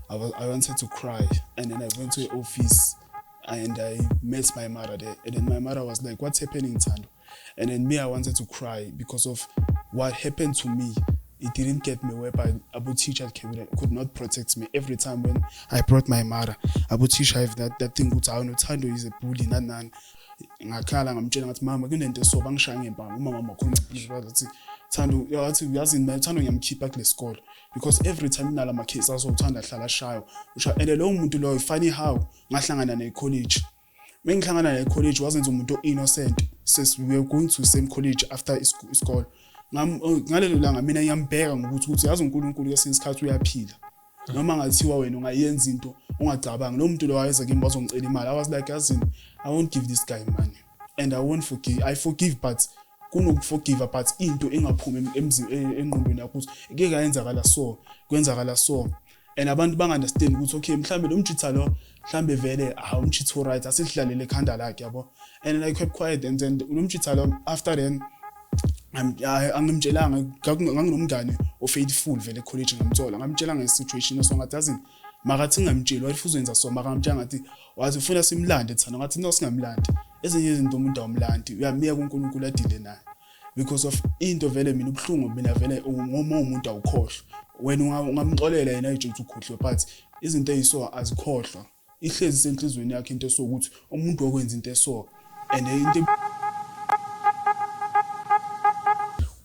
I wanted to cry, and then I went to the office and I met my mother there. And then my mother was like, "What's happening, Thando?" And then me, I wanted to cry because of what happened to me. It didn't get me whereby Abu teacher could not protect me. Every time when I brought my mother, Abu teacher have that thing ukuthi hawu noThando is a bully, nani nani. Ngakhala, ngamtshela, ngathi, "Mama, kunento eso, bangishaya ngempama." Umama wakhuluma, wathi, "Thando," wathi, "uyazi mina Thando ngiyamkhipha kule sikole because every time kunala ma-case azothanda ahlala ashayo usha." And lowo muntu loyo, funny how ngahlangana naye college, mengihlangana naye college wazenza umuntu o-innocent. Since we were going to the same college after isikole, ngalelo langa mina ngiyambheka ngokuthi ukuthi yazi uNkulunkulu kwesinye isikhathi uyaphila, noma ngathiwa wena ungayenza into ungacabangi. Lo muntu lo wayeza kimi wazongicela imali. I was like, "Yazini, I won't give this guy money and I won't forgive. I forgive, but kunokuforgive, but into engaphumi engqondweni yakho ukuthi ike kayenzakala so, kwenzakala so." And abantu bang-understand ukuthi okay, mhlambe lo mjitha lo, mhlambe vele hawu umjitha right, asidlalele ekhanda lakhe, yabo. And I kept quiet, and then lo mjitha lo, after then angimtshelanga. Nganginomngane o-faithful vele e-college, ngamthola, ngamtshela nge-situation. So ngathi, "Yazini," makathi ngingamtsheli, wathi uzoyenza so. Makamtshela, ngathi, wathi ufuna simlande thana. Ngathi, "No, singamlandi. Ezinye izinto umuntu awumlandi, uyamiyeka uNkulunkulu adile naye," because of into vele mina ubuhlungu, mina vele ngoma umuntu awukhohlwa. Wena ungamxolela yena, ayitsho ukuthi ukhohlwe, but izinto eyiso azikhohlwa, ihlezi senhlizweni yakhe into esokuthi umuntu okwenza into eso and into.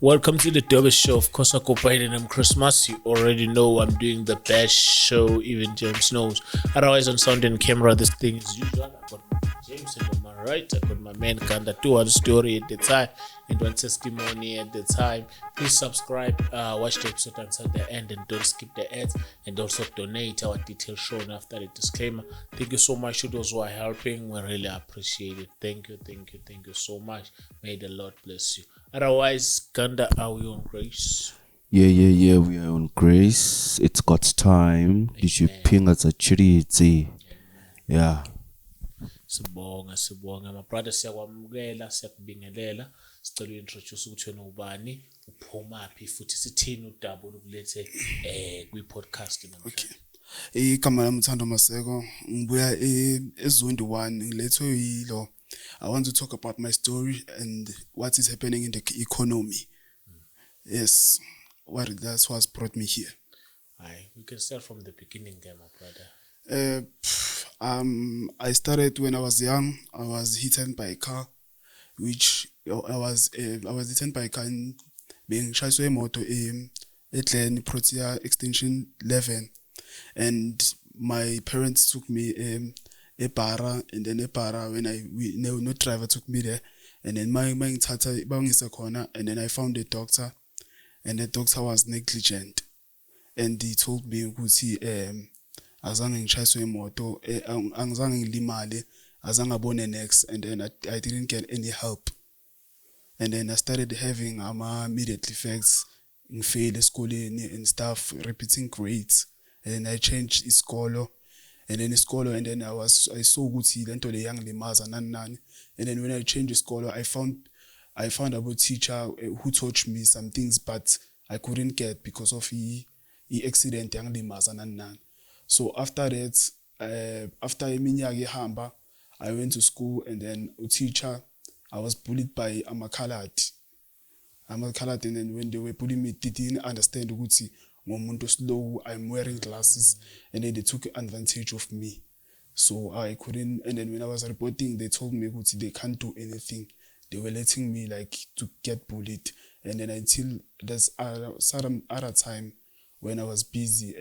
Welcome to the Dobe Show. Of course, I go by the name Christmas. You already know I'm doing the best show, even James knows. Otherwise, on sound and camera, this thing is usual. I got James on my right. I got my man Ganda, two other story at the time and one testimony at the time. Please subscribe, watch the episode until the end, and don't skip the ads. And also donate. Our details shown after the disclaimer. Thank you so much to those who are helping. We really appreciate it. Thank you, thank you, thank you so much. May the Lord bless you. Otherwise, Ganda, are we on grace? Yeah, we are on grace. It's God's time. Did you ping us a chiri? Yeah. Sibonga, sibonga, my brother, siyakwamukela, siyakubingelela. Sicela uintroduce ukuthi wena ubani, uphumaphi, futhi sithini udaba olukulethe kwi-podcast namhlanje. Igama lami uThando Maseko, ngibuya eZondi 1, ngilethwe yilo. I want to talk about my story and what is happening in the economy. Yes, what that's what brought me here. Hayi, we can start from the beginning there, my brother. I started when I was young. I was hit by a car, which I was hit by a car in bengishayiswe imoto eGlen Protea Extension 11, and my parents took me eBara, and then eBara when I we, no driver took me there, and then my mangithatha bangisa khona, and then I found a doctor, and the doctor was negligent, and he told me ukuthi azange ngishayiswe imoto, angizange ngilimale, azange abone next, and then I didn't get any help, and then I started having ama immediate effects, ngifail esikoleni and stuff, repeating grades, and then I changed isikolo, and then isikolo, and then I saw ukuthi lento le yangilimaza, nani nani. And then when I changed isikolo, I found a teacher who taught me some things, but I couldn't get because of i accident yangilimaza, nani nani. So after that, after iminyaka ihamba, I went to school, and then a teacher, I was bullied by amakhaladi, and then when they were bullying me, they didn't understand ukuthi ngumuntu slow, I'm wearing glasses, and then they took advantage of me, so I couldn't. And then when I was reporting, they told me ukuthi they can't do anything. They were letting me like to get bullied. And then until there's some other time when I was busy,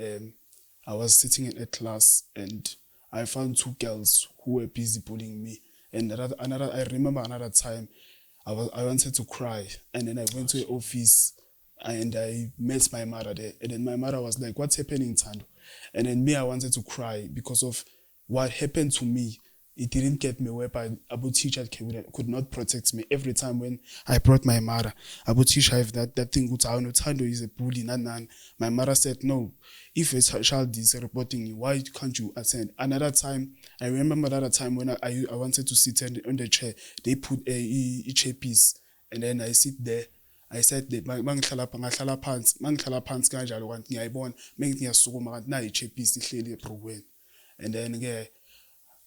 I was sitting in a class and I found two girls who were busy bullying me. And another, I remember another time I wanted to cry, and then I went to the office and I met my mother there. And then my mother was like, "What's happening, Thando?" And then me, I wanted to cry because of what happened to me. It didn't get me whereby Abu teacher could not protect me. Every time when I brought my mother, Abu teacher have that thing ukuthi hawu noThando is a bully, nani nani. My mother said, "No, if a child is reporting you, why can't you attend?" Another time, I remember another time when I wanted to sit on the chair, they put a chair piece, and then I sit there. I said that mangihlala ngahlala phansi, mangihlala phansi kanjalo, kanti ngiyayibona mengithi ngiyasukuma, kanti nayi ichepisi ihleli ebhrukweni. And then ke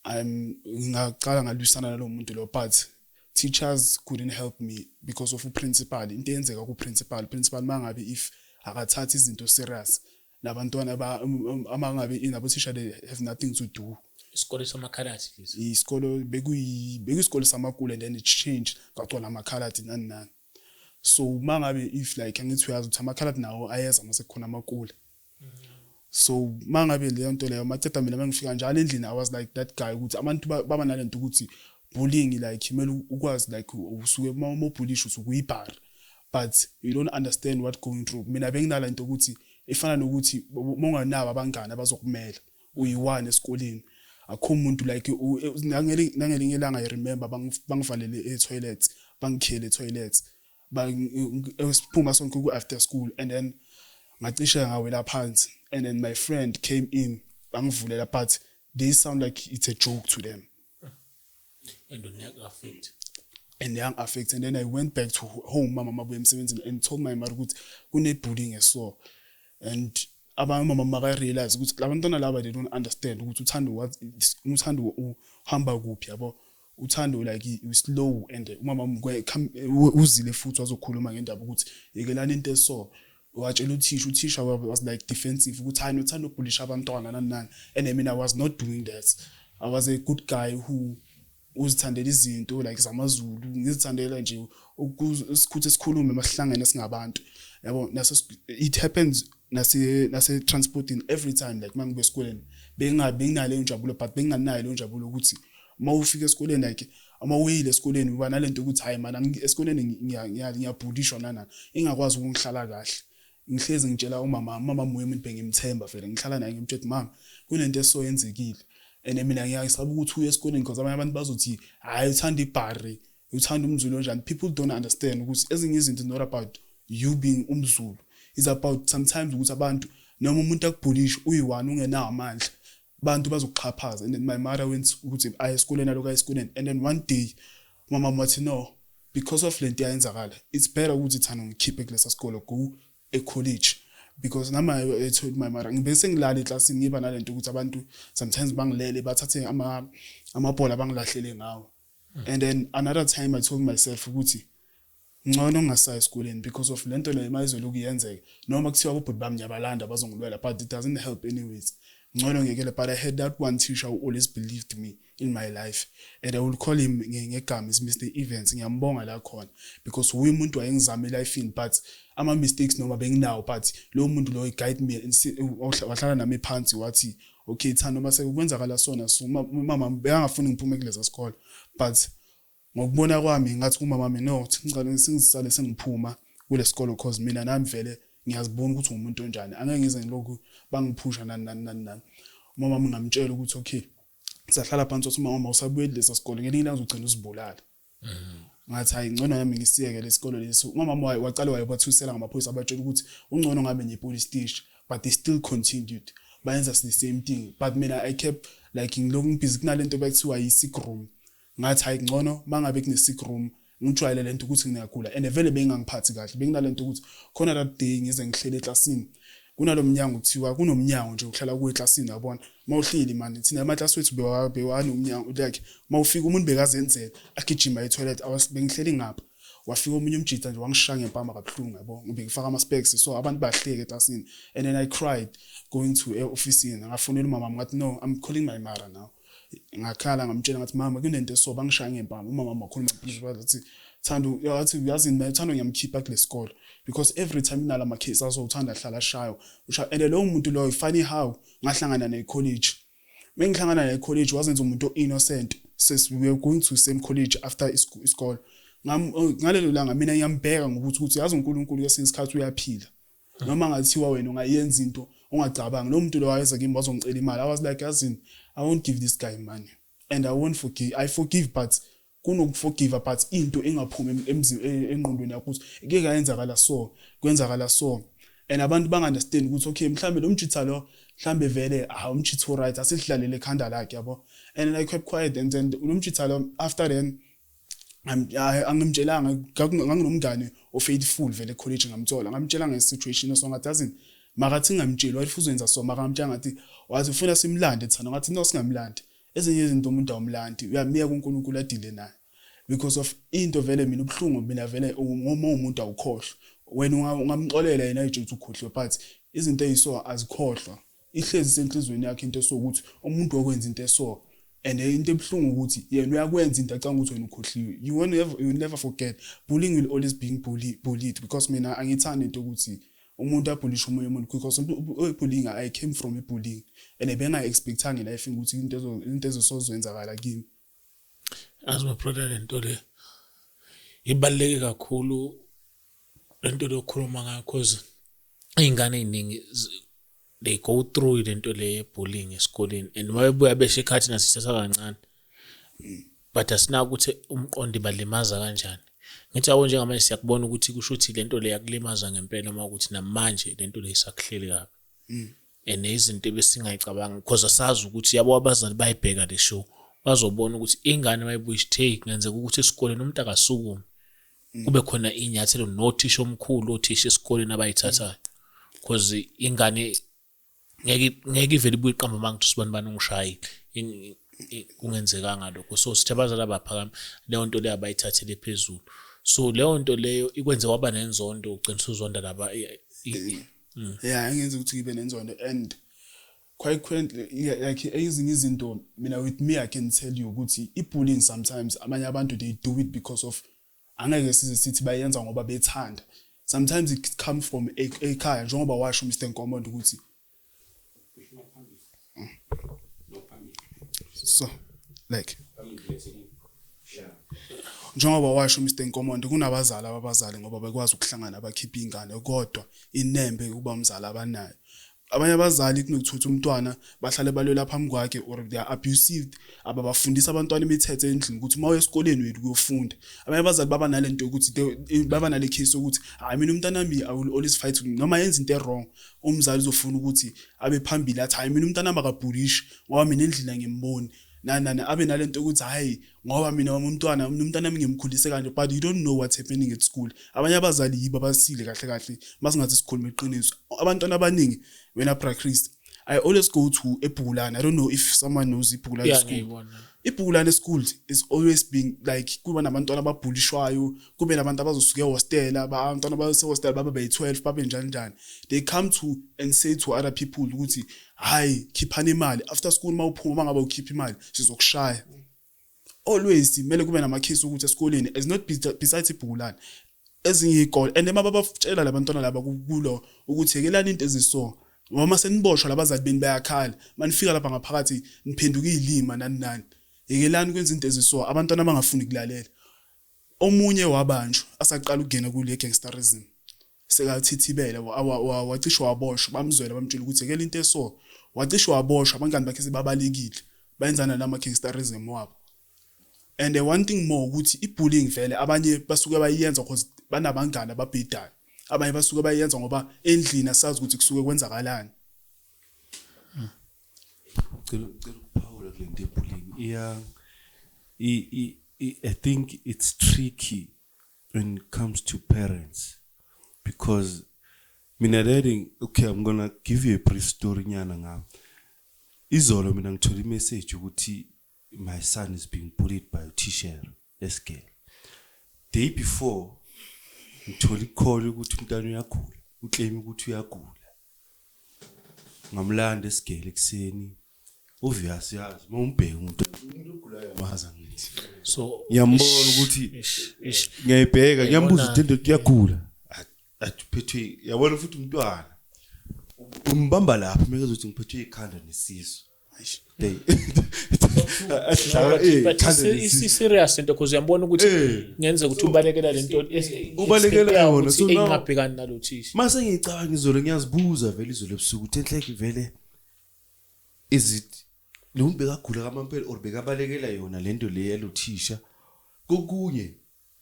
I'm ngaqala ngalwisana nalo muntu lo, but teachers couldn't help me because of uprincipal. Into eyenzeka ku-principal, principal mangabe if akathathi izinto serious nabantwana ba amangabe inabothisha, they have nothing to do. Isikole samakhaladi lesi? Isikolo bekuyisikole samakulu, and then it changed, kwagcwala amakhaladi, nani nani. So mangabe if like, angithi uyazi ukuthi amakhaladi nawo ayeza mase kukhona amakula. So mangabe leyo nto leyo maceda, mina mangifika njalo endlini, I was like that guy ukuthi abantu baba nalento ukuthi bullying, like kumele ukwazi, like usuke uma ubhulisha usuke uyibhari, but you don't understand what going through. Mina benginala nto ukuthi ifana nokuthi uma unganabo abangani abazokumela, uyi-one esikoleni, akho umuntu. Like nangelinye ilanga, I remember bangivalele e-toilet, bangikhiyele e-toilet, siphuma sonke ku-after school, and then ngacishe ngawela phansi, and then my friend came in, bangivulela, but they sound like it's a joke to them. And uyaku-affect. And yang-affect. And then I went back to home, mama mabuye emsebenzini, and told my mother ukuthi kune-bullying eso, and abanye mama maka-realize ukuthi labantwana laba, they don't understand ukuthi uthando, what uthando uhamba kuphi, yabo. Uthando like slow, and umama uzile futhi wazokhuluma ngendaba ukuthi yekelani into eso. Watshela uthisha, uthisha was like defensive ukuthi hayi, nothando ubhulisha abantwana, nani nani. And I mean, I was not doing that. I was a good guy who uzithandela izinto like zamaZulu, ngizithandela nje isikhuthe, sikhulume masihlangene singabantu, yabo. Nase it happens nase transporting every time, like mangibe esikoleni, benginaleyo njabulo, but benginganayo leyo njabulo ukuthi uma ufika esikoleni, like uma uyile esikoleni, uba nalento ukuthi hayi man, esikoleni ngiyabhulishwa nana, ingakwazi ukungihlala kahle. Ngihlezi ngitshela umama, umama muye umuntu bengimthemba vele, ngihlala naye, ngimtshela, "Mama, kunento esoyenzekile," and mina ngiyasaba ukuthi uye esikoleni because abanye abantu bazothi hayi, uthanda ibhari, uthanda umZulu onjani. People don't understand ukuthi ezinye izinto is not about you being umZulu, is about sometimes ukuthi abantu, noma umuntu akubhulisha uyi-one, ungenawo amandla, bantu bazokuxhaphaza. And then my mother went ukuthi aye esikoleni, aloku aye esikoleni, and then one day mama wathi, "No, because of lento yayenzakala, it's better ukuthi thana ngikhiphe kulesa sikolo, go e-college," because nama I told my mother ngibe sengilala eklasini, ngiba nalento ukuthi abantu sometimes bangilele, bathathe ama amabhola bangilahlele ngawo. And then another time I told myself ukuthi ngcono ngingasayi esikoleni because of lento le mayizoloku yenzeka, noma kuthiwa ubhuti bami ngiyabalanda bazongilwela, but it doesn't help anyways, ngcono ngekele. But I had that one teacher who always believed me in my life, and I will call him ngegama, is Mr Evans. Ngiyambonga la khona because uye umuntu wayengizama elifini, but ama mistakes noma benginawo, but lo muntu lo guide me and wahlala nami phansi, wathi, "Okay Thando, mase kwenzakala sona." So mama bekangafuni ngiphume kulesa sikole, but ngokubona kwami ngathi kumama wami, "No, ngicela sengisale sengiphuma kule sikolo, cause mina nami vele ngiyazibona ukuthi ngumuntu onjani, angeke ngize ngilokhu bangiphusha, nani nani nani nani." Umama wami ngamtshela ukuthi okay, sahlala phansi, wathi, "Mama, usabuyeli lesa sikole, ngelinye ilanga uzogcina uzibulala." Ngathi, "Hayi, ngcono nami ngisiyeke lesikolo lesi." Umama wacala wayebathusela ngamaphoyisa, abatshela ukuthi ungcono ngabe nje police station, but they still continued, bayenza the same thing. But mina I kept like ngilokhu ngibhizi kunalento bekuthiwa yi-sick room. Ngathi, "Hayi, ngcono mangabe kune-sick room, ngijwayele lento ukuthi ngiyagula." And vele bengangiphathi kahle, benginalento ukuthi khona that day ngize ngihlele eklasini, kunalo mnyango, kuthiwa kunomnyango nje uhlala kuwe eklasini, yabona mawuhleli mani, thina amaklasi wethu bewanomnyango, like mawufika umuntu bekazenzela agijima e-toilet. Bengihleli ngapha, wafika omunye umjita nje, wangishaya ngempama kabuhlungu, yabo, ngifaka ama-specs, so abantu bahleke eklasini. And then I cried going to e-ofisini, ngafonela umama, ngathi, "No, I'm calling my mother now." Ngakhala, ngamtshela, ngathi, "Mama, kunento eso, bangishaya ngempama." Umama wakhuluma, wathi, "Thando," wathi, "uyazi mina Thando ngiyamkhipha kule sikole because every time inala ma case azo uthanda ahlala ashayo usha." And lowo muntu loyo, funny how ngahlangana naye college, mengihlangana naye college, wazenza umuntu innocent. Since we were going to same college after isikole, ngalelo langa mina ngiyambheka ngokuthi ukuthi yazi uNkulunkulu kwesinye isikhathi uyaphila, noma ngathiwa wena ungayenza into ungacabangi. Lo muntu lo wayeza kimi wazongicela imali. I was like, "Yazini, I won't give this guy money and I won't forgive. I forgive, but kunokuforgive, but into engaphumi engqondweni yakho ukuthi ike kayenzakala so, kwenzakala so." And abantu bang-understand ukuthi okay, mhlambe lo mjitha lo, mhlambe vele ah umjitha right, asidlalele ekhanda lakhe, yabo. And I kept quiet, and then lo mjitha lo, after then Angimtshelanga, nganginomngane o-faithful vele e-college, ngamthola, ngamtshela nge-situation, so ngathi yazini, makathi ngingamtsheli, wathi uzoyenza so, makamtshela ngathi, wathi ufuna simlande thana, ngathi no, singamlandi. Ezinye izinto umuntu awumlandi, uyamiyeka uNkulunkulu adile naye, because of into vele mina ubuhlungu, mina vele uma umuntu awukhohlwa wena, ungamxolela yena ayitsho ukuthi ukhohliwe, but izinto eyiso azikhohlwa, ihlezi senhlizweni yakhe into esokuthi umuntu okwenza into eso. And into ebuhlungu ukuthi yena uyakwenza into acanga ukuthi wena ukhohliwe. You will never, you will never forget. Bullying will always being bullied, because mina angithandi into ukuthi umuntu abhulishe omunye umuntu, because bullying, I came from i-bullying and benga-expectanga life ukuthi into ezosozoyenzakala kimi. Azi, my brother, lento le ibaluleke kakhulu, lento lokukhuluma ngayo, cause iy'ngane ey'ningi they go through lento le ye-bullying esikoleni, and mabebuya besho ikhathi nasithatha kancane, but asinako ukuthi umqondo ibalimaza kanjani. Ngithi yabo, njengamanje siyakubona ukuthi kusho ukuthi lento le yakulimaza ngempela, uma ukuthi namanje lento le isakuhleli kabi, and izinto ebesingayicabanga, because asazi ukuthi yabo abazali bayibheka le show, bazobona ukuthi ingane mayibuya ithi, hey, kungenzeka ukuthi esikoleni umuntu akasukume, kube khona inyathelo nothisha omkhulu, othisha esikoleni abayithathayo, because ingane ngeke ivele ibuye iqamba manga ukuthi sibani bani ungishayile. Kungenzekanga lokho. So sithi abazali abaphakame, leyo nto leyo abayithathele phezulu. So leyo nto leyo ikwenze waba nenzondo, ugcina usuzonda laba Yeah, engenza ukuthi ngibe nenzondo, and quite currently, yeah, like ezinye izinto mina, with me, I can tell you ukuthi i-bullying, sometimes abanye abantu they do it because of, angeke size sithi bayenza ngoba bethanda. Sometimes it come from ekhaya, njengoba washo Mr Nkomondo ukuthi, so like njengoba washo Mr Nkomondo, kunabazali ababazali ngoba bekwazi ukuhlangana bakhipha ingane, kodwa inembe ukuba umzali abanayo. Abanye abazali kunokuthutha umntwana bahlale balwela phambi kwakhe, or they are abusive, ababafundisa abantwana imithetho endlini ukuthi uma uya esikoleni wethu kuyofunda. Abanye abazali baba nalento yokuthi baba nale case yokuthi hayi, mina umntwana wami I will always fight, noma yenza into e-wrong, umzali uzofuna ukuthi abe phambili athi hayi, mina umntwana wami akabhulishi ngoba mina endlini angimboni, nani nani, abe nalento yokuthi hayi, ngoba mina wami umntwana wami ngimkhulise kanje, but you don't know what's happening at school. Abanye abazali yibo abasile kahle kahle, masingathi sikhuluma iqiniso. Abantwana abaningi, wena bra Christ, I always go to eBhulane. I don't know if someone knows iBhulane school. Ngiyibona. IBhulane school is always being like kuba nabantwana ababhulishwayo, kube nabantu abazosuka ehostela, abantwana basehostela babe bayi-12, babe njani njani. They come to and say to other people ukuthi hayi, khiphani imali after school, mawuphuma, mangabe ukhipha imali sizokushaya. Always kumele kube nama-case ukuthi esikoleni is not besides iBhulane, ezinye iy'kole, and uma babatshela labantwana laba kulo ukuthi yekelani into eziso, ngoba seniboshwa labazali beni bayakhala, manifika lapha ngaphakathi niphenduka iy'lima, nani nani, yekelani kwenza into eziso. Abantwana abangafuni kulalela. Omunye wabanjwa asaqala ukungena kule gangsterism, sekathithibele, wacishwa waboshwa, bamzwela, bamtshela ukuthi yekela into eso, wacishwa waboshwa, abangani bakhe sebabalekile, bayenzana nama gangsterism wabo. And one thing more ukuthi i-bullying vele abanye basuke bayiyenza because banabangani ababhedayo, abanye basuke bayenza ngoba endlini asazi ukuthi kusuke kwenzakalani. Cela ukuphawula kule nto ye-bullying. Iya I think it's tricky when it comes to parents, because mina learning, okay, I'm gonna give you a brief story nyana ngami. Izolo mina ngithola i-message ukuthi my son is being bullied by uthisha esigele. Day before ngithola i-call ukuthi umntwana uyagula, u-claim ukuthi uyagula. Ngamlanda esigele ekuseni. Obvious, yazi uma umbheka umuntu ogulayo amaza ngithi So ngiyambona ukuthi ish, ish. ngiyayibheka, ngiyambuza Uyayibona. ukuthi indoda uyagula, athi uphethwe, yabona futhi umntwana umbamba lapha mekazothi ngiphethwe ikhanda nesisu. Eish. They No, but ikhanda nesisu. i-serious lento, because uyambona ukuthi kungenzeka ukuthi ubalekela lento. Ubalekela yona, ukuthi so now- engingabhekani nalo thisha. Mase ngiyicabanga izolo, ngiyazibuza vele izolo ebusuku ukuthi enhleke vele, is it lo muntu bekagula kamampela or bekabalekela yona lento le yalothisha? Kokunye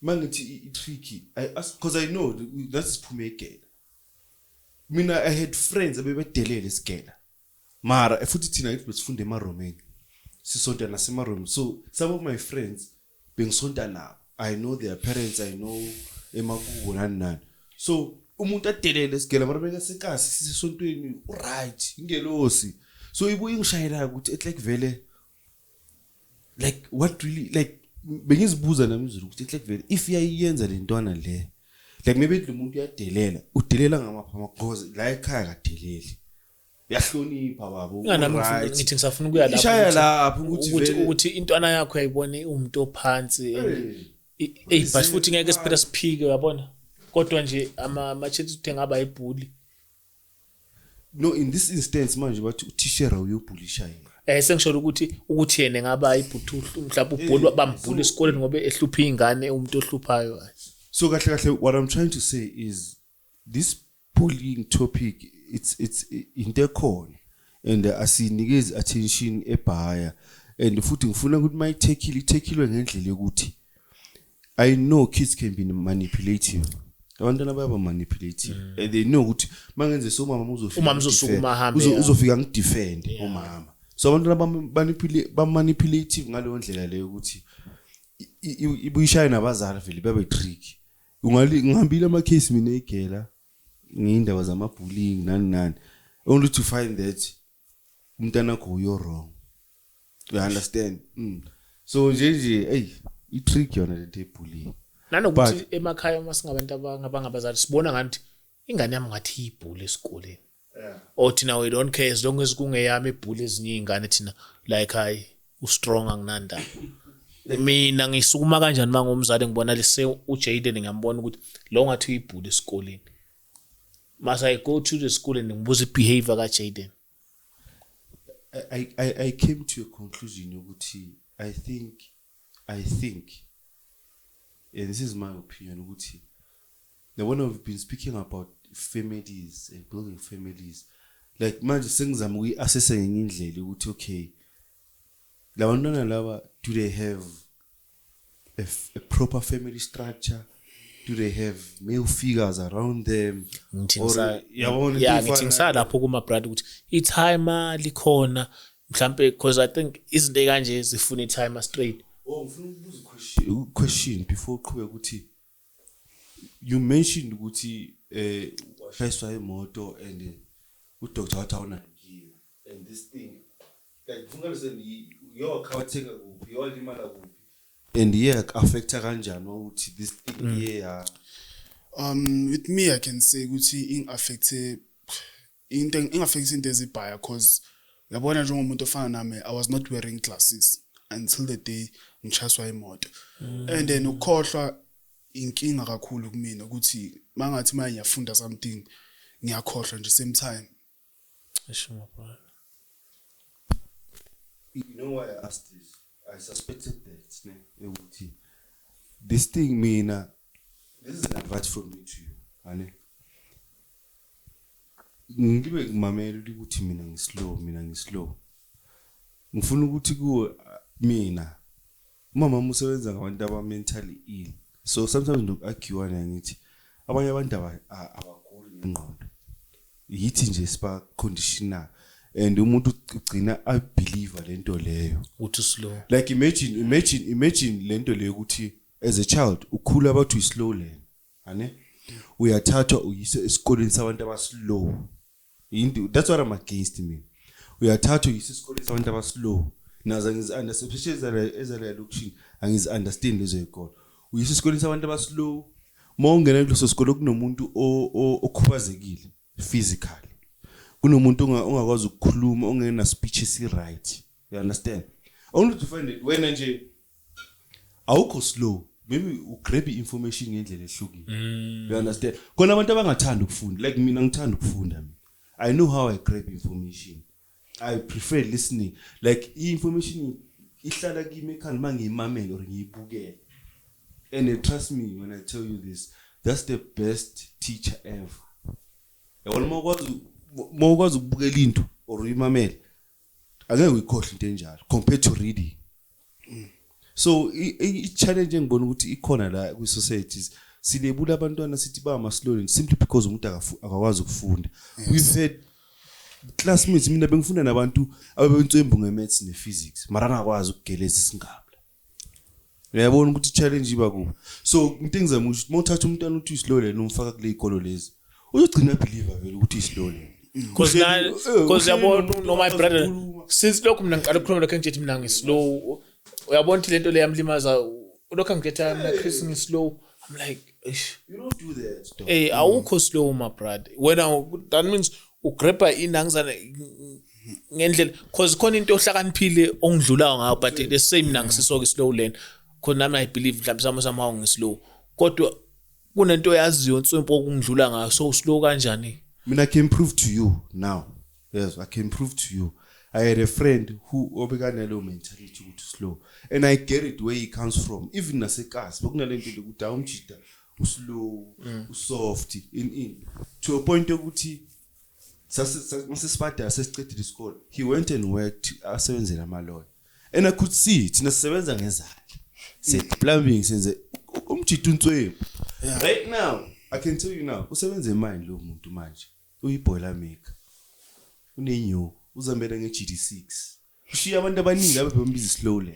mangithi i-tricky, I ask because I know nathi siphume egela. Mina I had friends abebedelele isigela, mara futhi thina ngithi besifunda emaromeni, sisonta nasemaromeni, so some of my friends bengisonta nabo. I know their parents, I know emakubo nani nani. So umuntu adelele sigela mara bekasekasi sisesontweni, right, ingelosi. So ibuye ingishayela ukuthi it's like vele, like what really, like bengizibuza nami izolo ukuthi it's like vele if iyayenza le ntwana le, like maybe lo muntu uyadelela, udelela ngamapha because la ekhaya kadeleli, uyahlonipha baba. Nami Right. ngithi ngisafuna ukuya lapho Ishaya ukuthi- lapho ukuthi ukuthi vele- ukuthi intwana yakho uyayibona umuntu ophansi. Hey. Ey, but futhi ngeke siphela siphike, uyabona, kodwa nje ama-chances ukuthi engaba i-bully. No, in this instance manje bathi uthishera uyobhulisha yena. Sengisho ukuthi yena engaba i-bully, mhlawumbe u-bully, bam-bully esikoleni ngoba ehlupha ingane, umuntu ohluphayo. So kahle kahle what I'm trying to say is this bullying topic, it's into ekhona and asinikezi attention ebhaya, and futhi ngifuna ukuthi mayithekile ithekilwe ngendlela yokuthi I know kids can be manipulative, abantwana bayaba manipulative and they know ukuthi mangenze so umama uzofika Umama uzosukuma ahambe, uzofika ngi-defend umama. So abantwana ba-manipulative ngaleyo ndlela leyo ukuthi ibuyishaye nabazali vele babe tricky. Ungali ngihambile ama-case mina egela ngeyindaba zama-bullying nani nani, only to find that umntana wakho uyo wrong, you understand? So nje ey, i-trick yona lento ye-bullying. Nanokuthi emakhaya uma singabantu abangabazali sibona ngathi ingane yami ngathi iyi-bully esikoleni, or thina we don't care as long as kungeyami i-bully ezinye iy'ngane. Thina like, hayi, u-strong, anginandaba. Mina ngisukuma kanjani uma ngumzali ngibona lese uJaden, ngiyambona ukuthi lo ngathi uyi-bully esikoleni? Must I go to the school and ngibuza i-behavior kaJaden? I came to a conclusion ukuthi I think, and this is my opinion, ukuthi the one we've been speaking about families and building families, like manje sengizama ukuyi-assessa ngenye indlela ukuthi okay, labantwana laba, do they have a proper family structure? Do they have male figures around them? Ngithi Or- yabona into yeah, efana- ngithi ngisalapho kuma-brad ukuthi i-timer likhona mhlampe, because I think izinto ekanje zifuna i-timer straight. Oh, ngifuna ukubuza i-question before uqhubeka ukuthi you mentioned ukuthi washayiswa imoto and u-doctor wathi awunankinga and this thing, like ngifuna understand uyowakhathenga kuphi, uyowalimala kuphi and iye affecta kanjani ukuthi this thing iye ya With me I can say ukuthi ing-affecte into, ing-affecte into ezibhaya, cause uyabona njengomuntu ofana nami, I was not wearing glasses until the day ngishayiswa imoto, and then ukukhohlwa inkinga kakhulu kumina ukuthi mangathi manje ngiyafunda something, ngiyakhohlwa nje same time. Eish, my brother. You know why I asked this? I suspected that, ne, ukuthi this thing mina, this is an advice from me to you, ane. Ngibe ngimamela ukuthi mina ngi-slow, mina ngi-slow. Ngifuna ukuthi kuwe mina umama wami usebenza ngabantu aba mentally ill. So sometimes noku-argue naye ngithi abanye abantu abaguli ngengqondo. Yithi nje siba conditional and umuntu ugcina a-believe lento leyo. Ukuthi slow. Like imagine lento leyo ukuthi as a child ukhula abathi uyi-slow learner, ane, uyathathwa uyise esikoleni sabantu aba-slow. Into that's what I'm against mina. Uyathathwa uyise esikoleni sabantu aba-slow, nazo angizi-understand, especially ezala elokishini, angizi-understand lezo y'kolo. Uyise esikoleni sabantu aba-slow, uma ungena kuleso sikolo kunomuntu okhubazekile physically, kunomuntu ongakwazi ukukhuluma, ongena speech esi-right, you understand, only to find it wena nje awukho slow, maybe u-grab i-information ngendlela ehlukile, you understand. Khona abantu abangathanda ukufunda, like mina ngithanda ukufunda. Mina I know how I grab information. I prefer listening, like i-information ihlala kimi ekhanda uma ngiyimamele or ngiyibukele, and trust me when I tell you this, that's the best teacher ever, yabona. Uma ukwazi ukubukela into or uyimamele, angeke uyikhohle into enjalo compared to reading. So i-challenge engibona ukuthi ikhona la kwi-societies, silebula abantwana sithi bama-slow simply because umuntu akakwazi ukufunda. We've had classmates, mina bengifunda nabantu ababenswembu nge-maths ne-physics, mara angakwazi ukugeleza isingabla. Uyabona ukuthi i-challenge iba kuphi. So into engizama ukuthi uma uthatha umntwana uthi uyi-slow learner, umfaka kule y'kolo lezi, uzogcina believe vele ukuthi uyi-slow learner. Because because uyabona no my brother, since lokhu mina ngiqala ukukhuluma lokho, ngithi mina ngi-slow, uyabona ukuthi lento le yamlimaza. Lokhu angithetha mina, Chris, ngi-slow, I'm like, eish. You don't do that, dog. Hey, awukho slow, my brother. Wena, that means ugrabha inangizana ngendlela, cause khona into ohlakaniphile ongidlulayo ngayo, but the same mina ngisisoke slow lane khona nami. I believe mhlawumbe somehow ngi-slow, kodwa kunento oyaziyo nswempo okungidlula ngayo, so slow kanjani? Mina, I can prove to you now. Yes, I can prove to you. I had a friend who obekanaleyo mentality ukuthi slow. And I get it where he comes from. Even nasekasi bekunale nto lokuthi awumjida uslow, usoft in to a point yokuthi masesibadala sesicedile isikole. He went and worked, asebenzela amaloya. And I could see thina sisebenza ngezandla. Senze plumbing, senze umjida unswempu. Right now, I can tell you now, usebenza emine lo muntu manje. Uyi-boiler maker. Unenyuku, uzambela nge-GD6. Ushiya abantu abaningi abe bambiza slow le.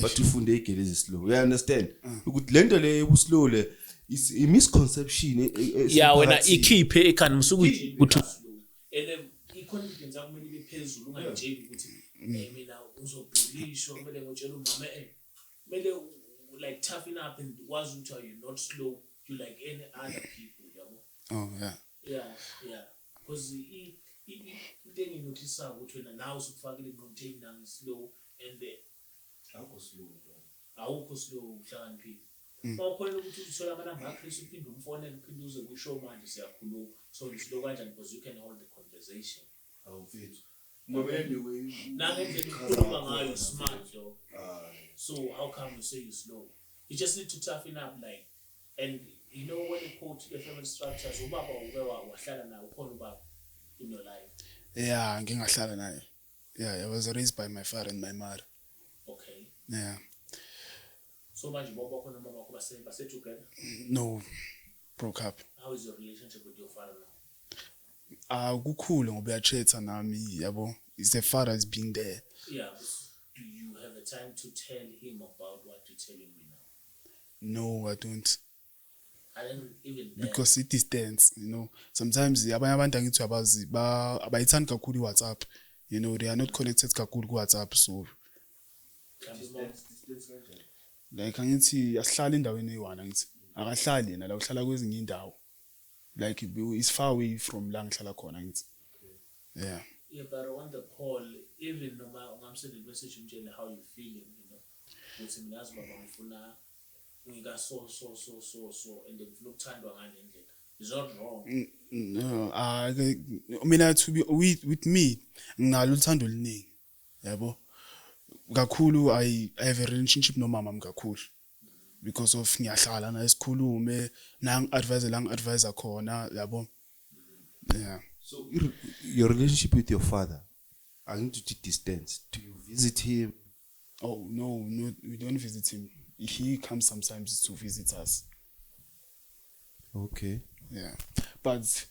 But ufunde igele ezi slow. You understand? Ukuthi lento le yobu-slow le is a misconception Ya, wena esemphakathini. Ikhiphe ekhanda musuku ukuthi and i-confidence yakho kumele ibe phezulu, ungayitsheli ukuthi mina uzobhulishwa, kumele ngotshela umama, kumele like toughen up and wazi ukuthi you're not slow, you like any other people, yabo. Oh yeah. Yeah, because into enginothisayo ukuthi wena nawe usukufakile engqondweni mina ngi-slow and Awukho slow, dog. Awukho slow, uhlakaniphile. Uma ukhona ukuthi uthole amanamba aChris, uphinde umfonele, uphinde uze kwishow, manje siyakhuluma, so slow kanjani? Because you can hold the conversation. Awu mfethu. Mamela the way Nangendlela ukhuluma ngayo, smart dog. So how come you say you slow? You just need to toughen up, like, and you know when you quote the family structures, ubaba uke wahlala naye, ukhona ubaba in your life? Yeah, ngingahlala naye. Yeah, I was raised by my father and my mother. Okay. Yeah. So manje ubaba wakho nomama wakho base together? No, broke up. How is your relationship with your father now? Akukhulu ngoba uyachatha nami, yabo. It's the father has been there. Yeah, but do you have a time to tell him about what you're telling me now? No, I don't. I don't even then. Because it distance. Sometimes abanye abantu angithi abazi ba abayithandi kakhulu iWhatsApp. They are not connected kakhulu ku WhatsApp, so Mhlawumbe like angithi asihlali endaweni eyi-one, angithi akahlali yena la, uhlala kwezinye indawo, like is far away from la ngihlala khona, angithi, yeah. Yeah, but on the call, even noma ungamsend message umtshele how you feeling, ukuthi mina yazi baba ngifuna ngika so so so so so and ngifuna ukuthandwa ngale ndlela. It's not wrong. No, mina to be with me, nginalo uthando oluningi, yabo, kakhulu. I have a relationship nomama wami kakhulu because of ngiyahlala naye, sikhulume, nangi-advise la ngi-advise khona, yabo, yeah. So your relationship with your father, angithi distance. Do you visit him? Oh no, we don't visit him. He comes sometimes to visit us. Okay. Yeah, but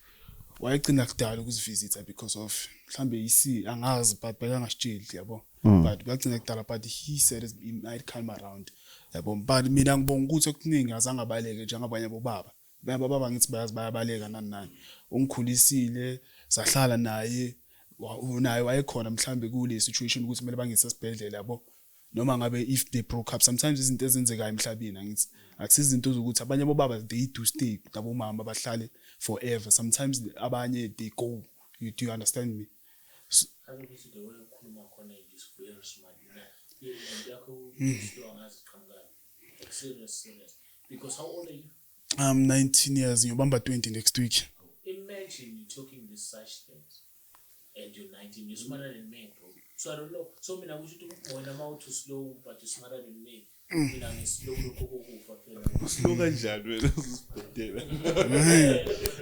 wayegcina kudala ukusivisitha because of mhlambe isi angazi, but bekangasitsheli, yabo, but bagcina kudala, but he said he might come around, yabo. But mina ngibonga ukuthi okuningi azange abaleke njengabanye bobaba. Abanye bobaba ngithi bayazi bayabaleka nani nani. Ungikhulisile, sahlala naye, naye wayekhona mhlambe kule situation ukuthi kumele bangise esibhedlela, yabo, noma ngabe if they broke up. Sometimes izinto ezenzekayo emhlabeni, angithi akusizinto zokuthi abanye bobaba they do stay nabomama bahlale forever. Sometimes abanye they go. You do you understand me? Ukuthi the way ukhuluma khona is very smart. Mina into yakho slow angazi iqhamukani. Like serious, serious. Because how old are you? I'm 19 years, ngiyobamba 20 next week. Imagine you talking these such things and you're 19. You're smarter than me, bro. So I don't know. So mina kusho ukuthi wena ma uthi slow but you're smarter than me. Mina ngi-slow lokho kokufa phela. Slow kanjani wena uzosibhedela?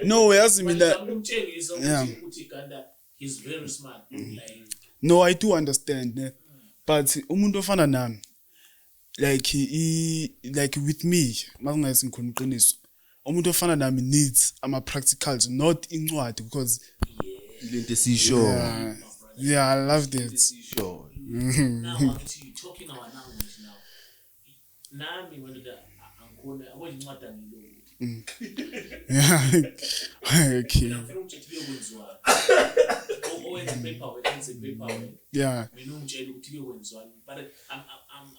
No, yazi mina Ngizama ukumtshengisa ukuthi Ganda, he's very smart. Like No, I do understand, ne? But umuntu ofana nami, like like with me, makungathi ngikhuluma iqiniso, umuntu ofana nami needs ama practicals, not incwadi, because Lento esisho. Yeah, I loved it. Esisho. Now angithi you talking our language now. Nami madoda angikhona yabo incwadi angilobi. Yeah. Okay. Mina ngifuna ungitshela ukuthi kuyokwenziwani. Owenza i-paperwork enze i-paperwork. Yeah. Mina ungitshela ukuthi kuyokwenziwani. But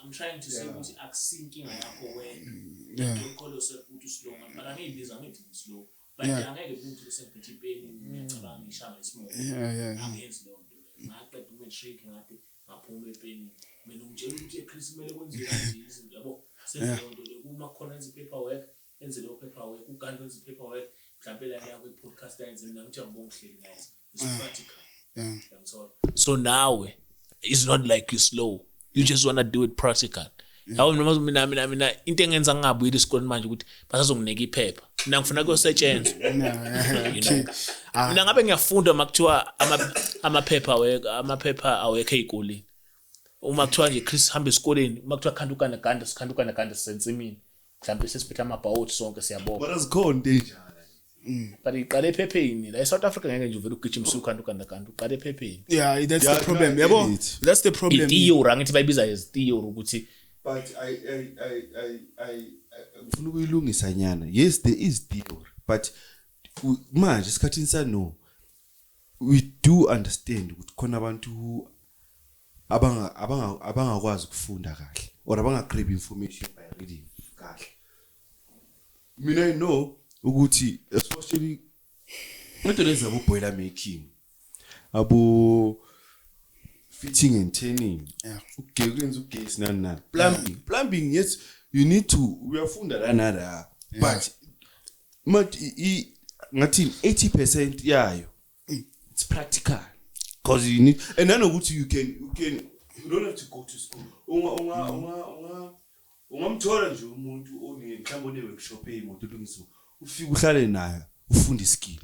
I'm trying to say ukuthi akusinkinga yakho wena. Yeah. Don't call yourself ukuthi uslow man. But angiyibiza ngithi ngislow. But Yeah. angeke umuntu esengiphethe ipeni ngiyacabanga ngishaya ngesimoto. Yeah. Angenzi leyo nto leyo. Ngaqeda umatric ngathi ngaphuma epenini. Mina ungitshela ukuthi eChris kumele kwenziwe kanje izinto yabo. Senze leyo nto leyo. Uma khona enze i-paperwork, enze leyo paperwork, uGandhi wenze i-paperwork, mhlawumbe la yakho i-podcast ayenze mina ngithi angibonge ngihleli naye. It's practical. Yeah. Uyangithola? So now it's not like you slow. You just want to do it practical. Yabo mina into engenza ngingabuyeli esikoleni manje ukuthi basazonginika iphepha. Mina ngifuna kuyosetshenzwa. Yeah. You know. Okay. Ah, Mina ngabe ngiyafunda makuthiwa amaphepha awekho ezikoleni. Uma kuthiwa nje Chris hamba esikoleni, uma kuthiwa khanda ukana ganda, sikhanda ukana ganda sisensimini. Mhlawumbe sesiphethe amabhawoti sonke siyabopha. But azikhona into enjalo. But iqale ephepheni. La eSouth Africa ngeke nje uvele ugijime usukhanda ukana ganda, uqale ephepheni. yeah, that's Yeah, the problem. I get Yabo, it. that's the problem. I-theory angithi bayibiza as theory ukuthi But I ngifuna ukuyilungisa nyana. Yes, there is theory, but manje esikhathini sano we do understand ukuthi khona abantu abangakwazi ukufunda kahle or abanga grab information by reading kahle. Mina I know ukuthi especially into lezi abo boiler making, abo fitting and turning, Yeah. ukwenza ugesi nani nani, plumbing, yes, you need to uyafunda la nala, but ngathi 80% yayo it's practical because you need, and nanokuthi you can you don't have to go to school. Unga ungamthola nje umuntu one mhlawumbe one workshop eyimoto elungisa, ufike uhlale naye ufunde iskill.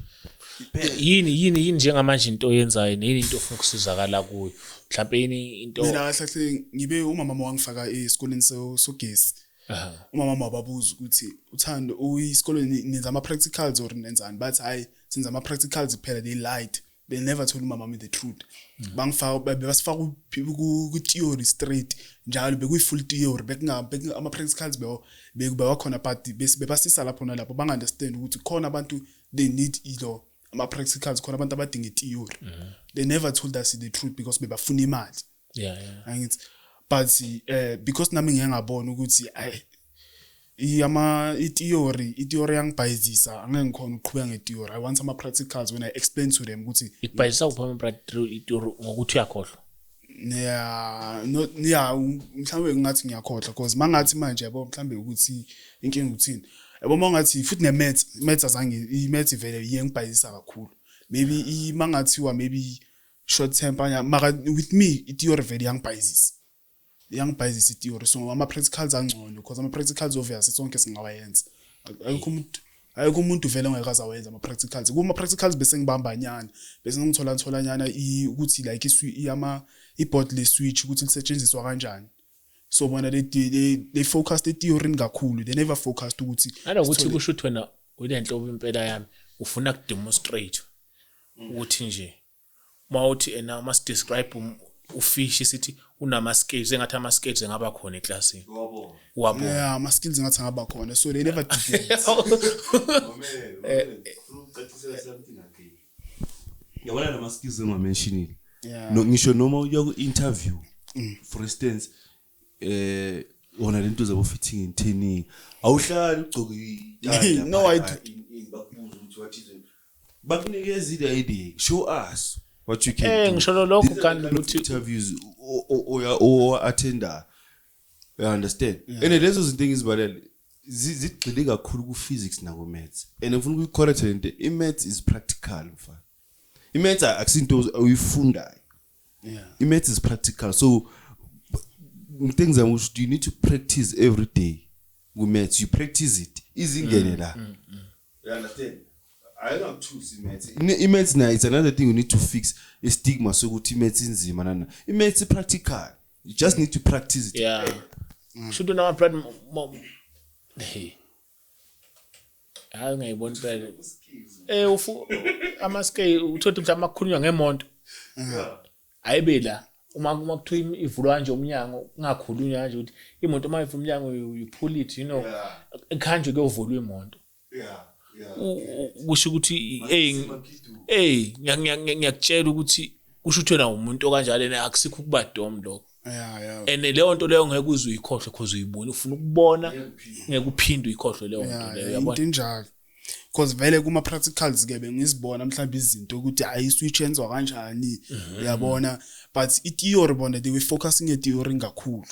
Yini njengamanje into oyenzayo neyini into ofuna ukusizakala kuyo mhlawumbe yini into? Mina kahle kahle ngibe umama wangifaka esikoleni sogesi. Aha. Umama wababuza ukuthi uthando uyisikoleni nenza ama practicals or nenzani, bathi hayi senza ama practicals kuphela. They lied, they never told umama the truth. Bangifaka basifaka ku theory straight njalo, bekuyi full theory, bekunga ama practicals bewakhona, but bebasisa lapho nalapho banga understand ukuthi khona abantu they need ilo ama practicals, khona abantu abadinga i-theory. They never told us the truth because bebafuna imali. Yeah. Angithi but because nami ngeke ngabona ukuthi ay i-theory yangibhayizisa, angeke ngikhona ukuqhubeka nge-theory. I want ama practicals. When I explain to them ukuthi Ikubhayisa kuphi ama-theory ngokuthi uyakhohlwa? Yeah, no, yeah, mhlawumbe ngathi ngiyakhohlwa because mangathi manje yabo mhlawumbe ukuthi inkinga ukuthini yabo, mangathi futhi ne-maths, maths azange, i-maths vele iye ngibhayizisa kakhulu. Maybe mangathiwa maybe short temper, mara with me i-theory vele yangibhayizisa, i-theory. So ama-practicals angcono because ama-practicals obvious sonke singawayenza, ayikho umuntu vele ongeke awenze ama-practicals. Kuma-practicals bese ngibamba nyana, bese ngithola tholanyana ukuthi like i-board le switch ukuthi lisetshenziswa kanjani. So bona they focused e-theory kakhulu, they never focused ukuthi nanokuthi kusho ukuthi wena ulenhlobo impela yami ufuna kudemonstrate ukuthi nje mawuthi ena must describe ufish sithi unama skills, engathi ama skills engaba khona eklasini wabo. Yeah, ama skills ngathi angaba khona, so they never did that. Yabona nama skills engamentionile, Yeah. no, ngisho noma uya ku interview, for instance, wona lento zabo fitting and turning, awuhlali ugcoke itanda. No, I bakubuza ukuthi what is it, bakunikeza ile idea, show us what you can do. Ngisho lokho These are the kanti kind of ukuthi interviews oya attenda, you understand? And lezo zinto engizibalele zigxile kakhulu ku physics na ku maths, and ngifuna ukuyicorrect lento, i maths is practical mfana. I maths akusinto oyifundayo. Yeah. I maths is practical, so things I'm you need to practice every day. Ku maths you practice it izingene la, you understand? Ayingakuthusi i-maths. I-maths nayo it's another thing we need to fix, i-stigma sokuthi i-maths inzima nana. I-maths i-practical, you just need to practice it. Yeah, kusho nama brand hey, hayi ngiyibona impela ufu ama scale uthothi mhlawumbe akukhulunywa ngemonto ayibe la Uma kuthiwa ivulwa kanje umnyango, kungakhulunywa kanje ukuthi imoto uma ivula umnyango, you pull it. Kanje kuyovulwa imoto. Kusho ukuthi hey, ngiyakutshela ukuthi kusho ukuthi wena umuntu okanjalo, and akusikho ukuba dom lokho. And leyo nto leyo ngeke uze uyikhohlwe, because uyibona, ufuna ukubona, ngeke uphinde uyikhohlwe leyo nto leyo, into yabona. Injalo, because vele kuma practicals ke bengizibona mhlawumbe izinto ukuthi hayi, switch yenziwa kanjani, uyabona, but i theory bona, they were focusing e theory kakhulu,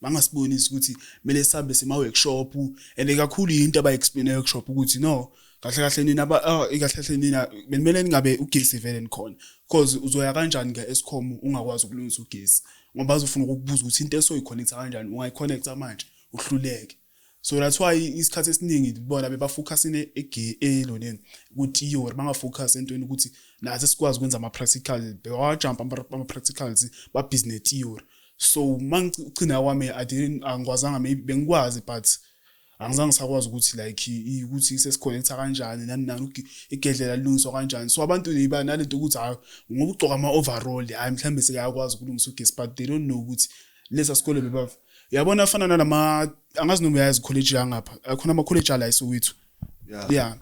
bangasibonisi ukuthi kumele sihambe sema workshop, and kakhulu into aba explain e workshop ukuthi no, kahle kahle nina ba kahle kahle nina bekumele ningabe ugesi vele nikhona, because uzoya kanjani nge Eskom ungakwazi ukulungisa ugesi, ngoba bazofuna ukukubuza ukuthi into esoyiconnecta kanjani, ungayiconnecta manje uhluleke. So that's why isikhathi esiningi bona bebafocusine eloneni ku-theory, bangafocus entweni ukuthi nathi sikwazi ukwenza ama-practicals. Bewajump ama-practicals, babhizi ne-theory. So mangigcina kwami, I didn't, angikwazanga, maybe bengikwazi but angizange ngisakwazi ukuthi like ukuthi sesiconnecta kanjani, nani nani, igedlela lilungiswa kanjani. So abantu neba nalento ukuthi hayi, ngoba ugcoka ama-overall, hayi, mhlawumbe sekayakwazi ukulungisa ugesi, but they don't know ukuthi lesa sikole beba, yabona, afana nalama, angazi noma uyazi college yangapha, akhona ama-college ala eSoweto. Yeah,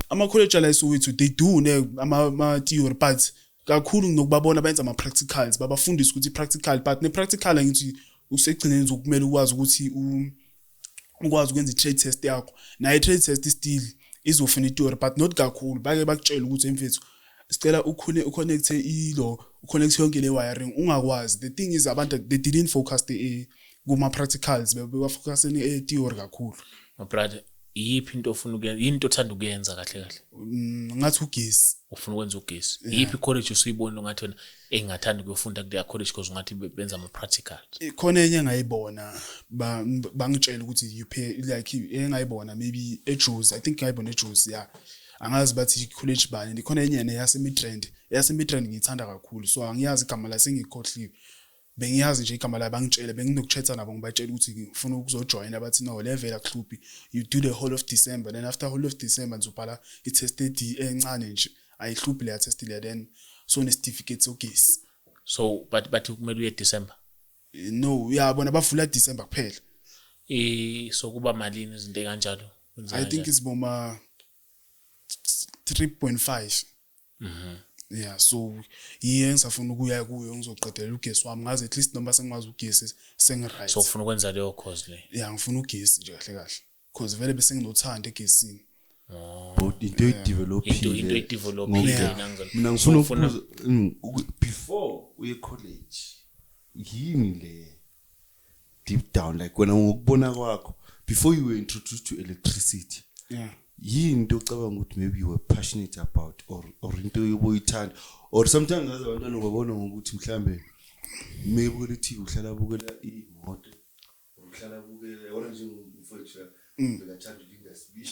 ama-college ala eSoweto, they do ne ama-theory, but kakhulu nokubabona benza ama-practicals, babafundisa ukuthi i-practical, but ne-practical angithi usegcineni kumele ukwazi ukuthi ukwazi ukwenza i-trade test yakho. Nayo i-trade test still izofuna i-theory, but not kakhulu. Bake bakutshela ukuthi mfethu, sicela ukhone uconnecte ilo, uconnecte yonke le wiring, ungakwazi. The thing is, abantu they didn't focus kuma practicals, bebafocusene e-theory kakhulu. My brother, iyiphi into ofuna ukuyenza, yini into othanda ukuyenza kahle kahle? Ngathi ugesi. Ufuna ukwenza ugesi. Iyiphi college usuyibona ungathi wena engingathanda ukuyofunda kuleya college, because ungathi benza ama-practicals? Khona enye engayibona, bangitshela ukuthi you pay like, engayibona maybe eJozi, I think ngayibona eJozi, yeah, angazi bathi college bani. Khona enye neyase Midrand, eyase Midrand ngiyithanda kakhulu, so angiyazi igama la, sengikhohliwe. Bengiyazi nje igama la, bangitshela, benginokuchatha nabo, ngibatshela ukuthi ngifuna ukuzojoyina, bathi no, level akuhluphi, you do the whole of December, then after whole of December ngizobhala i-test encane nje, ayihluphi leya test leya, then so ne-certificate sogesi. So but kumele uye December? No, uyabona, bavula December kuphela. So kuba malini, izinto ey'kanjalo? Kwenza I think kanjani? It's boma 3.5. Yeah, so yiye engisafuna ukuya kuyo, ngizoqedela ugesi wami, ngazi at least noma sengiwazi ugesi, sengi-right. So ufuna ukwenza leyo course le? Yeah, ngifuna ugesi nje kahle kahle, because vele bese nginothando egesini. But into oyidevelopile. Into oyidevelopile. Mina So ngifuna ufuna- ukubuza, before uye college, yini le deep down, like wena ngokubona kwakho, before you were introduced to electricity, yini into ocabanga ukuthi maybe you were passionate about or into yoboyithanda, or sometimes ngaze abantwana ubabona ngokuthi mhlambe maybe i-TV, uhlala bukela imoto or uhlala bukela, yabona, njengomfowethu bekathanda uLinda Sibiya,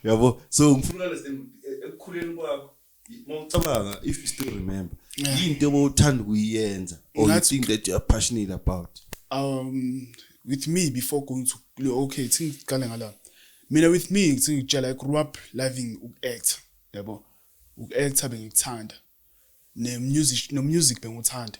yabo. So ngifuna understand ukuthi ekukhuleni kwakho, mawucabanga, if you still remember, yini into obowuthanda ukuyenza or you think that you are passionate about? With me, before going to, okay, thi ngiqale ngala, mina with me, ngithi ngitshela, I grew up loving uku-act, yabo, uku-acta bengikuthanda, ne-music, no-music benguthanda,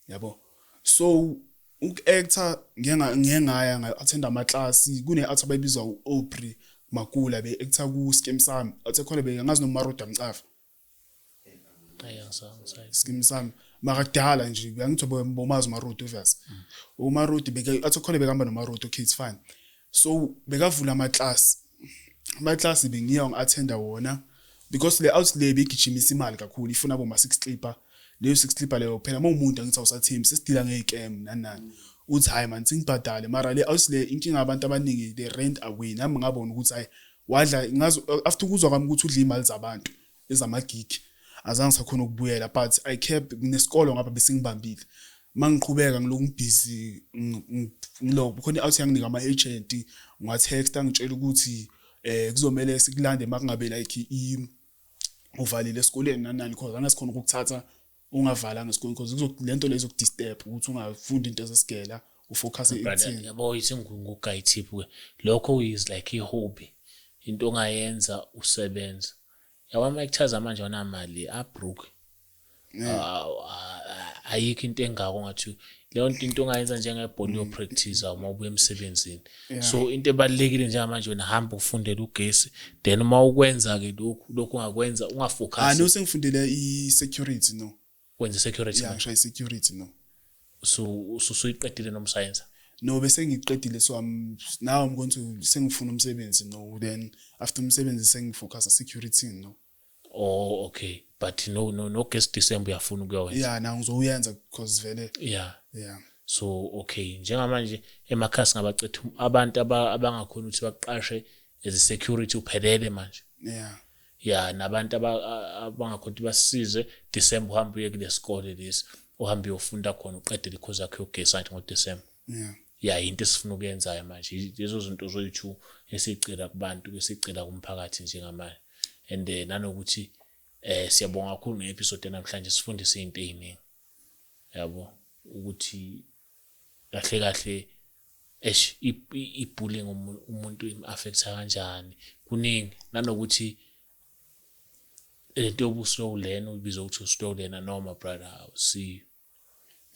yabo. So uku-acta ngike ngaya nga-attenda amaklasi, kune-art abayibiza u-Aubrey Makula, be-acta ku-Skeem Saam, athe khona bengazi noMaroda Mcafa. Hayi, angisazi. Skeem Saam makadala nje, angithi bomazi uMaroda, obvious uMaroda beka athi khona bekahamba noMaroda. Okay, it's fine. So bekavula amaklasi, amaklasi bengiya ngi-attenda wona, because le out le bigijimisa imali kakhulu, ifuna boma 6 clipper, leyo 6 clipper leyo phela uma umuntu, angithi awusathembi, sesidila ngey'kem nani nani, uthi hayi man, sengibhadale. Mara le out le inkinga, abantu abaningi they rent away. Nami ngabona ukuthi hayi, wadla ngazi after ukuzwa kwami ukuthi udla iy'mali zabantu ezamagigi, azange sakhona ukubuyela, but I kept nesikolo ngapha besingibambile. Mangiqhubeka ngiloku ngibhizi ngiloko, khona i-out yanginika ama-agent, ngiwa-text, angitshela ukuthi kuzomele sikulande makungabe like uvalile esikoleni nani nani, because angasikhona ukukuthatha ungavalanga esikoleni, because lento lezo kudisturb ukuthi ungafundi into zesigela, ufocus Brother, ekutheni. Yabo, ithi nguguy tip ke lokho, is like i-hobby, into ongayenza usebenza, yabo. Ama-actors amanje anamali, abroke. Ayikho into engako ngathi leyo nto, into ongayenza njengebhola uyopractice uma ubuya emsebenzini. So into ebalulekile njengamanje, wena hamba ufundele ugesi, then uma ukwenza-ke lokhu ungakwenza, Ah, ungafocus. No, sengifundele i-security, no. Wenze security. Yeah. Manje Ngishaya i-security, no. So usuyiqedile noma usayenza? No, bese ngiqedile, so now I'm going to, sengifuna umsebenzi, no, then after umsebenzi sengifocus security, no. Oh, okay, but no gesi December uyafuna ukuyowenza? Yeah, now ngizoyenza because vele yeah. So okay, njengamanje emakhaya singabacetha abantu abangakhona ukuthi baqashe as a security, uphelele manje. Yeah. Ya, nabantu abangakhona ukuthi basisize December, uhambe uye kule sikole lesi, uhambe uyofunda khona, uqedele ikhozi yakho yogesi anti ngoDecember. Yeah. Ya, into esifuna ukuyenzayo manje, lezo zinto zoyi-two esiyicela kubantu, esiyicela kumphakathi njengamanje, and nanokuthi siyabonga kakhulu nge-episode namhlanje, sifundise izinto ey'ningi, yabo, ukuthi kahle kahle eish, i-bullying umuntu im-affect-a kanjani, kuningi, nanokuthi lento yobu-slow learner, uyibiza ukuthi u-slow learner, noma brother, awusiyo.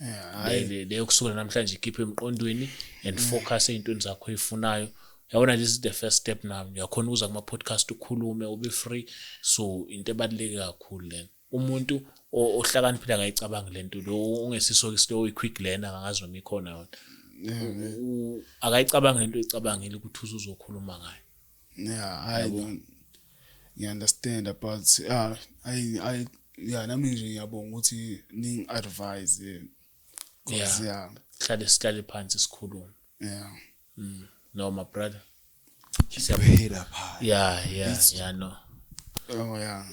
Yeah, hayi. Leyo kusukela namhlanje ikhiphe emqondweni and focus ey'ntweni zakho oyifunayo, yabona. This is the first step. Now uyakhona ukuza kuma-podcast, ukhulume, ube free, so into ebaluleke kakhulu lena. Umuntu ohlakaniphile akayicabangi lento, lo ongesiso slow, i-quick learner, angazi noma ikhona yona. Akayicabangi lento oyicabangile ukuthi uzokhuluma ngayo. Yeah, I don't, ngiya-understand, but yeah, I yeah, nami nje ngiyabonga ukuthi ning-advise, 'cause yeah. Hlale, sihlale phansi sikhulume. Yeah. No, my brother. Keep your head up high. Yeah, no. Oh yeah.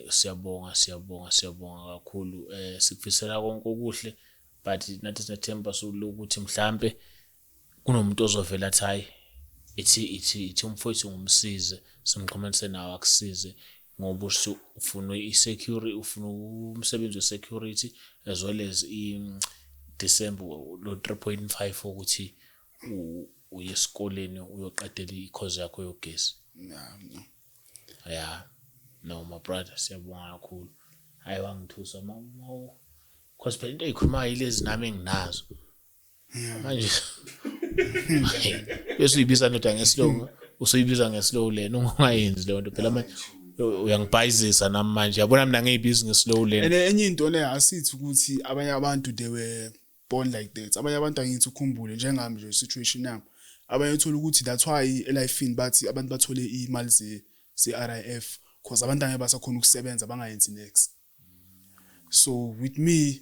Siyabonga, siyabonga, siyabonga kakhulu. Sikufisela konke okuhle, but nathi sinethemba ukuthi mhlambe kunomuntu ozovela athi, hayi, ithi umfowethu ngumsize, simxhumanise nawe, akusize, ngoba ufuna i-security, ufuna umsebenzi we-security as well as i-December lo 3.5 ukuthi uye esikoleni uyoqedela i-course yakho yogesi. Yeah, no. Yeah, no, my brother, siyabonga kakhulu. Hayi, wangithusa ma, cause phela into eyikhulumayo ilezi nami enginazo manje, bese uyibiza ndoda ngeslow, usuyibiza ngeslow lena, ungayenzi leyo nto phela manje, uyangibhayizisa nami manje, yabona, mina ngiyibiza ngeslow lena. And enye into le, asithi ukuthi abanye abantu they were born like that. Abanye abantu, angithi ukhumbule njengami nje situation yami, abanye uthola ukuthi that's why elifini bathi abantu bathole imali ze ze-RIF, cause abantu angeke basakhona ukusebenza bangayenzi next. So with me,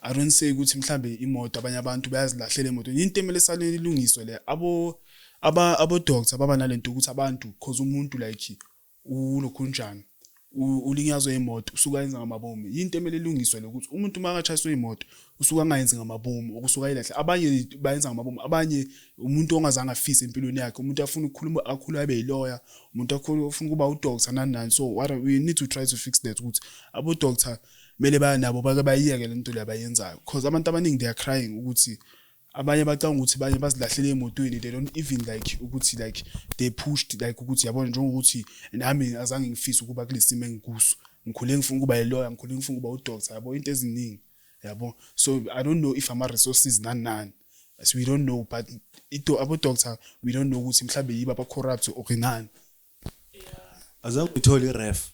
I don't say ukuthi mhlambe imoto, abanye abantu bayazilahlela emotweni. Into emele sale ilungiswe le, abo doctor baba nalento ukuthi abantu, cause umuntu like ulokhunjani, ulinyazwe imoto, usuka yenza ngamabomu. Into emele ilungiswe le ukuthi umuntu uma akatshayiswe imoto usuka angayenzi ngamabomu, okusuka ayilahle. Abanye bayenza ngamabomu, abanye umuntu ongazange afise empilweni yakhe, umuntu afuna ukukhuluma, akhule abe yiloya, umuntu akhule ufuna ukuba udoctor, nani nani. So what we need to try to fix that, ukuthi abo doctor kumele baya nabo bake bayiyeke lento le abayenzayo, because abantu abaningi they are crying ukuthi abanye bacanga ukuthi abanye bazilahlele emotweni. They don't even like ukuthi like they pushed, like ukuthi yabona, njengokuthi nami azange ngifise ukuba kulesi simo engikuso. Ngikhule ngifuna ukuba yiloya, ngikhule ngifuna ukuba udoctor, yabo, into eziningi, yabo. So I don't know if ama resources nani nani, so we don't know, but ito abo doctor, we don't know ukuthi mhlambe yibo aba corrupt or nani. Azange uyithole i-ref?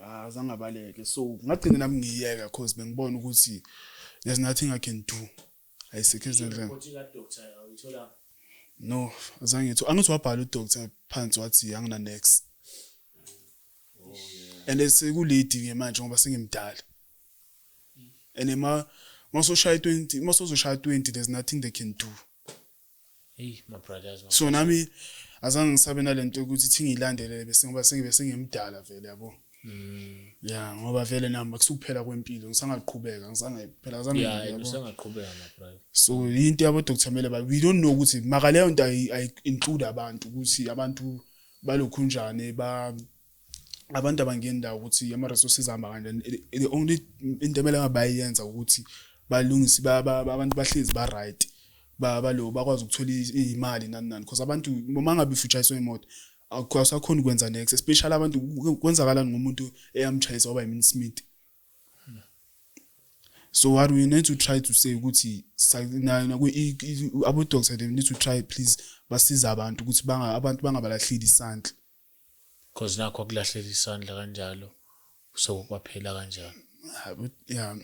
Ah, azange abaleke, so ngagcina nami ngiyeka cause bengibona ukuthi there's nothing I can do, ayisekho ezandleni. No, azange ngitho, angithi wabhala udoctor phansi wathi angina next, and sekulate ke manje ngoba sengimdala, and ma masoshaya 20, masozoshaya 20, there's nothing they can do. Hey, my brothers, my So nami azange ngisabe nalento ukuthi thi ngiyilandele, bese ngoba sengibe sengimdala vele, yabo. Yeah, ngoba vele nami akusukuphela kwempilo, ngisangaqhubeka, ngisange phela azange Yeah, yabo. Usangaqhubeka, my brother. So into yabo doctor mele ba, we don't know ukuthi maka leyo nto ayi include abantu, ukuthi abantu balokhu njani, ba abantu abangeni ndawo, ukuthi ama resources ahamba kanjani. The only into emele ngabayenza ukuthi balungise abantu bahlezi ba right, ba balo bakwazi ukuthola imali nani nani, because abantu uma ngabe fuchayiswe imoto. Awusakhoni ukwenza next, especially abantu kwenzakalani ngomuntu eyamchayisa waba yi-mincemeat. So what we need to try to say ukuthi abo-doctor, they need to try, please, basize abantu ukuthi abantu bangabalahleli isandla. Because nakho akulahlela isandla kanjalo, sokwaphela kanjalo. Yeah,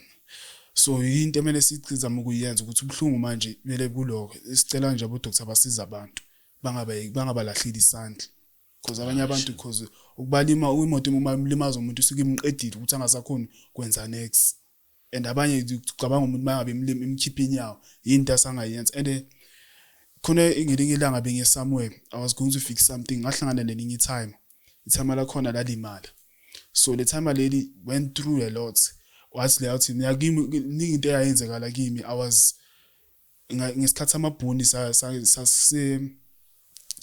so into emele sicizame ukuyenza ukuthi ubuhlungu manje kumele kuloko sicela nje abo-doctor basize abantu, bangabalahleli isandla, because abanye abantu, because ukubalima imoto, uma imlimaza umuntu, usuke imqedile ukuthi angasakhoni kwenza next. And abanye ucabanga umuntu mangabe imkhipha inyawo, into asangayenza. And khona ngelinye ilanga bengiye somewhere, I was going to fix something, ngahlangana nelinye i-timer. I-timer lakhona lalimala, so le timer leli went through a lot. Wathi le wathi mina kimi kuningi into eyayenzekala kimi. I was ngesikhathi amabhuni sase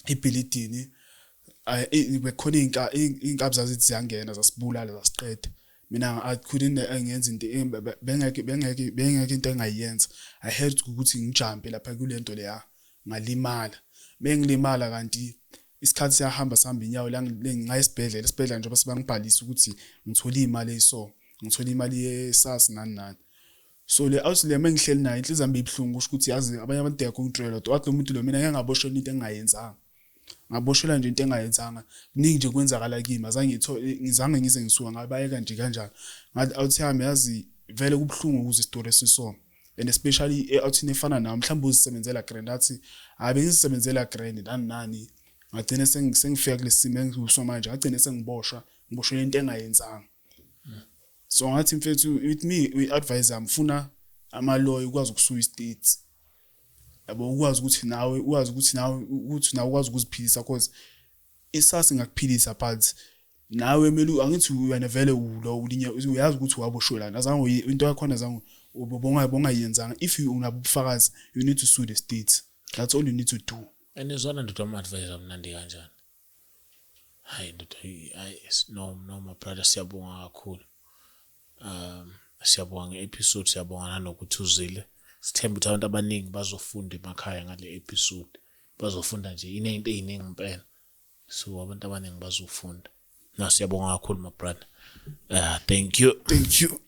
ibhilidini, bekhona iy'nkabi zazithi ziyangena, zasibulala, zasiqeda. Mina I couldn't ngenza into, bengeke into engayenza. I had ukuthi ngijampe lapha kule nto leya, ngalimala. Bengilimala kanti isikhathi siyahamba, sihamba inyawo la, ngaya esibhedlela. Esibhedlela njengoba sebangibhalisa ukuthi ngithole iy'mali eyiso, ngithole imali ye-SASSA, nani nani. So le out le mengihleli naye, inhliziyo yami ibuhlungu, kusho ukuthi yazi abanye abantu they are going through a lot. Wathi lo muntu lo, mina ngeke ngaboshelwa into engingayenzanga, ngaboshelwa nje into engayenzanga. Kuningi nje kwenzakala kimi, azange ngithole, ngizange ngize ngisuka, ngabayeka nje kanjalo. Ngathi out yami, yazi vele kubuhlungu ukuze isitori esiso, and especially e-outhini efana nawe, mhlawumbe uzisebenzela grand. Athi hayi, bengizisebenzela grand, nani nani, ngagcine sengifika kulesi simo engikuso manje, ngagcine sengiboshwa, ngiboshelwe into engayenzanga. So ngathi mfethu, with me we-advise, mfuna ama-lawyer, ukwazi uku-sue i-state, yabo, ukwazi ukuthi nawe ukwazi ukuthi nawe ukwazi ukuziphilisa, cause i-SASSA ingakuphilisa, but nawe kumele angithi wena vele ulo ulinye, uyazi ukuthi waboshwelana, azange into yakhona azange bongayenzanga. If you unabo ubufakazi, you need to sue the state. That's all you need to do. And izwana ndoda, ama-advisor mnandi kanjani. Hayi ndoda, hayi, no no my brother, siyabonga kakhulu. Siyabonga nge-episode, siyabonga nanokuthi uzile. Sithemba ukuthi abantu abaningi bazofunda emakhaya ngale episode, bazofunda nje, inento ey'ningi impela, so abantu abaningi bazofunda. No, siyabonga kakhulu, my brother. Thank you. Thank you.